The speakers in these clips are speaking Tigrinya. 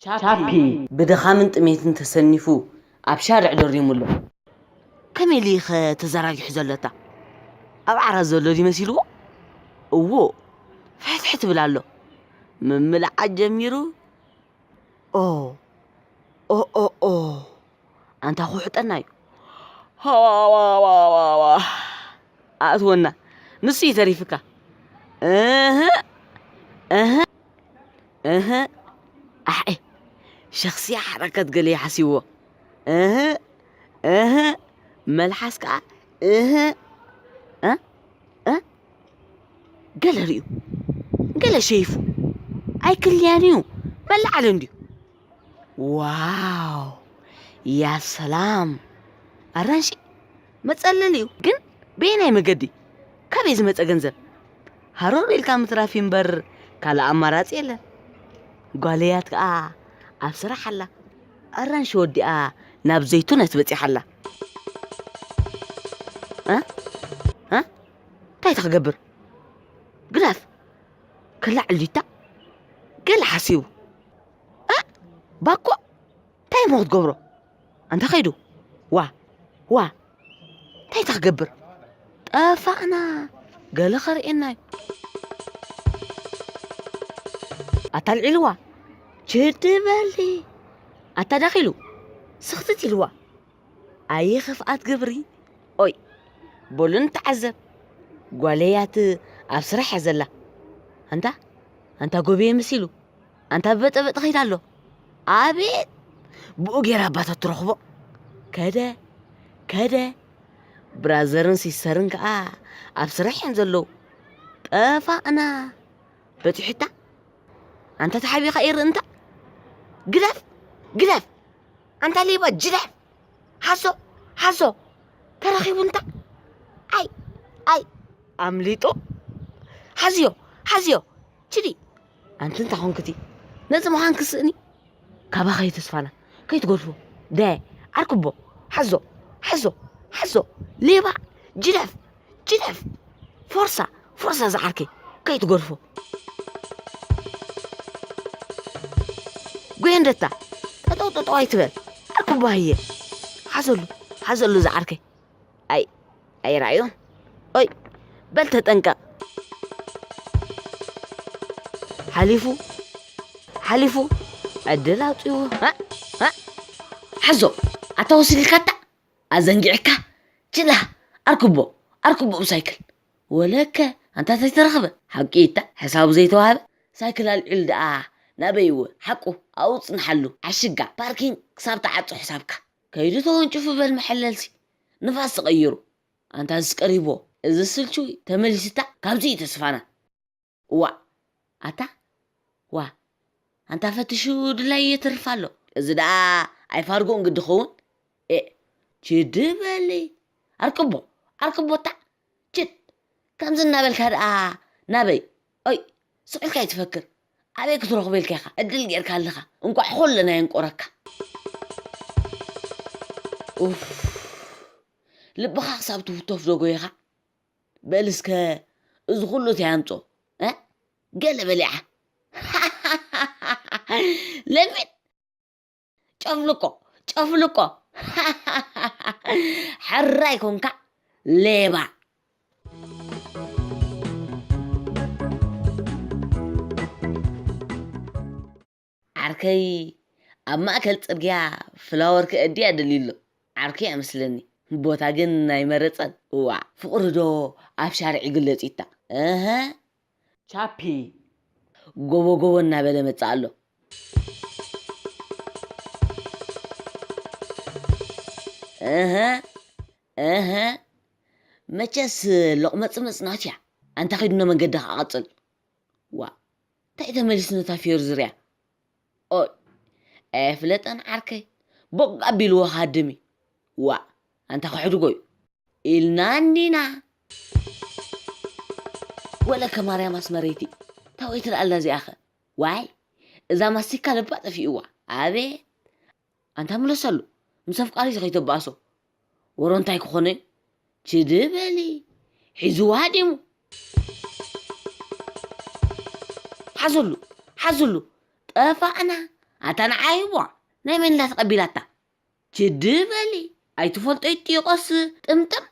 ቻፒ ብድኻምን ጥሜትን ተሰኒፉ ኣብ ሻርዕ ደሪሙ ኣሎ። ከመይ ኢሉ ኢኸ ተዘራጊሑ ዘሎ? እታ ኣብ ዓራት ዘሎ ድዩ መሲልዎ? እዎ፣ ፍሕትሕት ይብል ኣሎ። ምምልዓል ጀሚሩ። ኦ፣ ኦ፣ ኦ፣ ኦ። ኣንታ ክውሕጠና እዩ። ሃዋዋዋዋዋ። ኣእትወና። ንሱ እዩ ተሪፍካ። እህ፣ እህ፣ እህ። ኣሕ፣ ሸኽስያ ሓረከት ገለ ይሓስይዎ። እህ፣ እህ። መልሓስ ከኣ እህ፣ እ፣ እ። ገለ ርእዩ፣ ገለ ሸይፉ። ኣይክልያን እዩ። መላዓለ እንድዩ። ዋው! ያ ሰላም! ኣራንሺ መጸለሊ እዩ። ግን በየናይ መገዲ? ካበይ ዝመጸ ገንዘብ? ሃሮር ኢልካ ምትራፍ እምበር ካልእ ኣማራጺ የለን። ጓለያት ከኣ ኣብ ስራሕ ኣላ። ኣራንሺ ወዲኣ ናብ ዘይቱነት በጺሓ ኣላ። እ? እ? እንታይ ትኽገብር? ግዳፍ! ከላዕል ዲታ? ገለ ሓሲቡ። እ? ባኮ! እንታይ እሞ ክትገብሮ? ኣንታ ከይዱ። ዋ! ዋ! እንታይ ትኽገብር? ጠፋእና! ገለ ኸርእየና እዩ። ኣታ ኣልዒልዋ! ችድ በሊ! ኣታ ዳኺሉ! ስኽትት ኢልዋ! ኣየ ኽፍኣት ግብሪ! ኦይ! በሉ ንተዓዘብ። ጓለያት ኣብ ስራሕ እያ ዘላ። ኣንታ፣ ኣንታ ጎብየ መሲሉ። ኣንታ ብበጠበጥ ኸይድ ኣሎ። ኣቤት! ብኡ ጌራ ኣባታት ትረኽቦ። ከደ፣ ከደ። ብራዘርን ሲስተርን ከኣ ኣብ ስራሕ እዮም ዘለዉ። ጠፋእና። በጺሑታ። ኣንታ ተሓቢኻ ይርኢ እንታ። ግደፍ፣ ግደፍ። ኣንታ ሌባ ጅለፍ! ሓዞ! ሓዞ! ተረኺቡ እንታ! ኣይ! ኣይ! ኣምሊጡ! ሓዝዮ! ሓዝዮ! ችዲ! ኣንቲ እንታ ኾንክቲ ነዚ ምዃን ክስእኒ? ካባኻ ይተስፋና ከይትገድፎ ደ ዓርክቦ! ሓዞ! ሓዞ! ሓዞ! ሌባ! ጅለፍ! ጅለፍ! ፎርሳ! ፎርሳ ዝዓርከይ! ከይትገድፎ! ጉየንደታ! ጠጠው ጠጠው ኣይትበል! ዓርኩባህየ! ሓዘሉ! ሓዘሉ ዝዓርከይ! ኣይ! ኣይረኣዮን! ኦይ! በል ተጠንቀቕ! ሓሊፉ! ሓሊፉ! ዕድል ኣውፅዎ! ሃ! ሃ! ሓዞ! ኣታ ወሲድካታ! ኣዘንጊዕካ ችላ ኣርክቦ ኣርክቦ ብሳይክል ወለከ ኣንታ ተይተረኽበ ሓቂ ይታ ሕሳቡ ዘይተዋህበ ሳይክል ኣልዒሉ ደኣ ናበይዎ ሓቁ ኣብኡ ጽንሓሉ ዓሽጋ ፓርኪንግ ክሳብ ተዓጾ ሕሳብካ ከይዱ ተወንጭፉ በል መሐለልሲ ንፋስ ተቐይሩ ኣንታ ዝቀሪቦ እዚ ስልቹ ተመሊስታ ካብዚ እዩ ተስፋና ዋእ ኣታ ዋእ ኣንታ ፈትሹ ድላይ የተርፍ ኣሎ። እዚ ደኣ ኣይፋርጎን ግዲ ኸውን። ኤእ ችድ በሊ ኣርቅቦ ኣርቅቦታ ችድ ከምዚ እናበልካ ደኣ ናበይ ኦይ ስቕ ኢልካ ኣይትፈክር ኣበይ ክትረኽቦ ኢልካ ኢኻ ዕድል ጌርካ ኣለኻ እንቋዕ ኾለና የንቆረካ። ኡፍ ልብኻ ክሳብ ትውቶፍ ዶ ጎይኻ በል እስከ እዚ ኩሉ እንታይ ኣምጾ እ ገለ በሊዓ ለሚን ጨፍልቆ ጨፍልቆ ሕራይ ኮንካ ሌባ ዓርከይ ኣብ ማእከል ጽርግያ ፍላወር ክእድያ ደልዩ ኣሎ። ዓርከይ እያ መስለኒ። ቦታ ግን ኣይመረጸን። እዋእ ፍቕሪ ዶ ኣብ ሻርዕ ይግለጽ ኢታ። እህ ቻፒ ጎቦ ጎቦ እናበለ መጽእ ኣሎ። እህ እህ መቸስ ሎቕመጽመጽ ናቱ እያ። ኣንታ ኸይዱ ነመንገድኻ ቀጽል። ዋእ እንታይ ተመሊሱ ነታ ፊዮሪ ዝርያ ኦይ ኣየፍለጠን ዓርከይ ቦግ ኣቢልዎ ክሃድም እዩ ዋእ ኣንታ ከሕድጎ እዩ ኢልና እንዲና ወለከ ማርያም ኣስመረይቲ ታወይቲ ደኣላ እዚኣኸ ዋይ እዛ ማስቲካ ልባ ጠፊእዋ ኣቤት ኣንታ ምለሰሉ ምስ ኣፍቃሪቱ ከይተባእሶ ወሮ እንታይ ክኾነ እዩ ችድ በሊ ሒዝዋ ሃዲሙ ሓዝሉ ሓዝሉ ጠፋእና ኣታ ንዓይ ዋ፣ ናይ መን ኢላ ተቐቢላታ? ችዲ በሊ፣ ኣይትፈልጦ ይጥይቆስ ጥምጥም።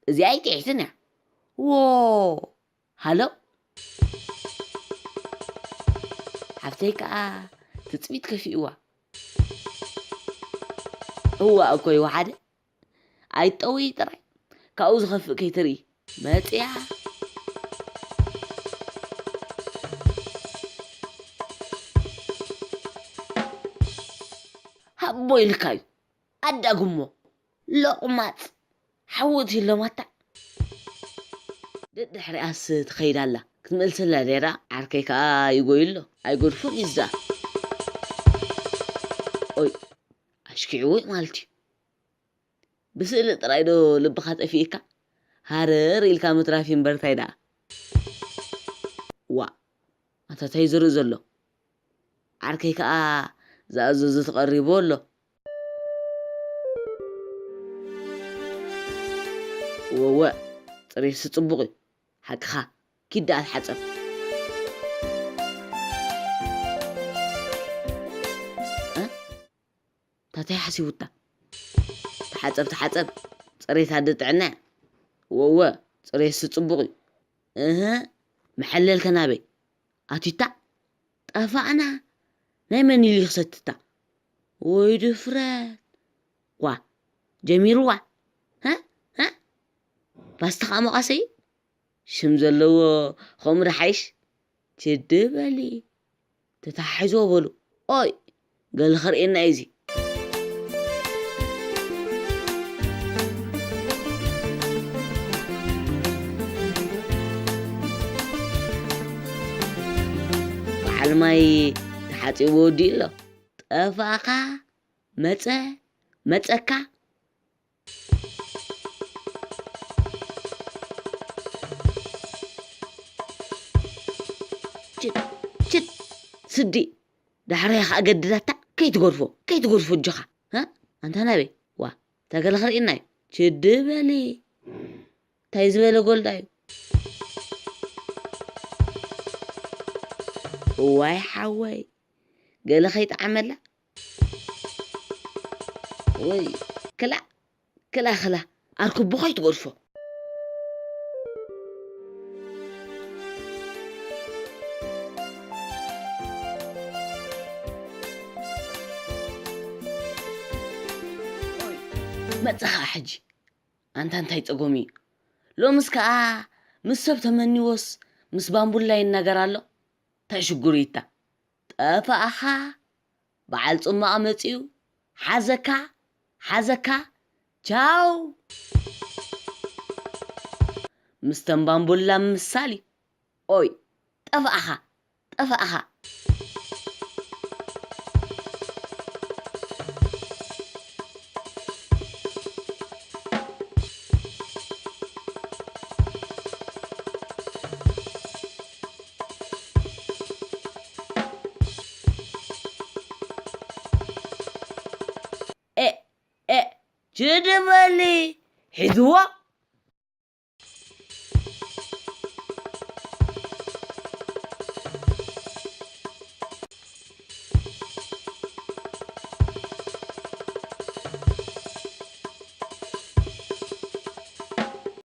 እዚኣ ኣይጥዒስን እያ። ዎ፣ ሃሎ። ሓፍተይ ከኣ ትጽቢት ከፊእዋ። እዋ እኮ ይወሓደ። ኣይትጠውዪ ጥራይ። ካብኡ ዝኸፍእ ከይትርኢ። መጽያ። ሃቦ ኢልካ እዩ። ኣዳጉሞ። ሎቕማጽ። ሓዊ እትህሎም ኣታ። ደድሕሪኣስ ትኸይድ ኣላ። ክትምልሰላ ደራ። ዓርከይ ከኣ ይጎዩ ኣሎ። ኣይጎድፉን እዩ ዝኣ። ኦይ፣ ኣሽኪዕዎ እዩ ማለት እዩ። ብስእሊ ጥራይ ዶ ልብኻ ጠፊእካ? ሃረር ኢልካ ምትራፍ እዩ እምበር ታይ ደኣ? ዋ፣ ኣታ ታይ ዝርኢ ዘሎ? ዓርከይ ከኣ ዝኣዘዞ ተቐሪቡ ኣሎ። ወወ፣ ጽሬትሲ ጽቡቕ እዩ። ሓቅኻ፣ ኪድ ደኣ ተሓጸብ። እ? ታታይ ሓሲቡታ። ተሓጸብ፣ ተሓጸብ። ጽሬት ኣደ ጥዕና እያ። ወወ፣ ጽሬትሲ ጽቡቕ እዩ። እህ፣ መሐለል ከ ናበይ? ኣቲታ? ጠፋእና። ናይ መን ኢሉ ይኽሰትታ? ወይ ድፍረት። ዋ፣ ጀሚርዋ። ሃ? ሃ? ፓስታ ከኣ መቓሰ እዩ? ሽም ዘለዎ ከምኡ ዶ ሓይሽ? ችዲ በሊ። ተተሓሒዝዎ በሉ። ኦይ፣ ገለ ከርእየና እዩ እዚ። በዓል ማይ ተሓጺቡ ወዲኡ ኣሎ። ጠፋእኻ፣ መጸ፣ መጸካ። ችድ፣ ችድ፣ ስዲ። ዳሕረያ ኸኣ ገድዳታ። ከይትገድፎ፣ ከይትገድፎ ኣጆኻ። ሃ? ኣንታ ናበይ? ዋ፣ እታ ገለ ክርእየና'ዩ። ችድ በሊ። እንታይ ዝበለ ጎልዳ እዩ? እዋይ ሓወይ፣ ገለ ከይጠዓመላ። ወይ፣ ክላ፣ ክላ፣ ክላ። ኣርክቦ ከይትገድፎ። መጽኻ ሕጂ። ኣንታ እንታይ ጸገም እዩ? ሎምስ ከኣ ምስ ሰብ ተመኒዎስ ምስ ባምቡላ ይናገር ኣሎ። እንታይ ሽግሩ ይታ? ጠፋእኻ። በዓል ጽማቕ መጺኡ። ሓዘካ፣ ሓዘካ። ቻው። ምስ ተን ባምቡላ ምምሳል እዩ። ኦይ፣ ጠፋእኻ፣ ጠፋእኻ። ኤ፣ ኤ፣ ችዲ በሊ፣ ሒዝዎ።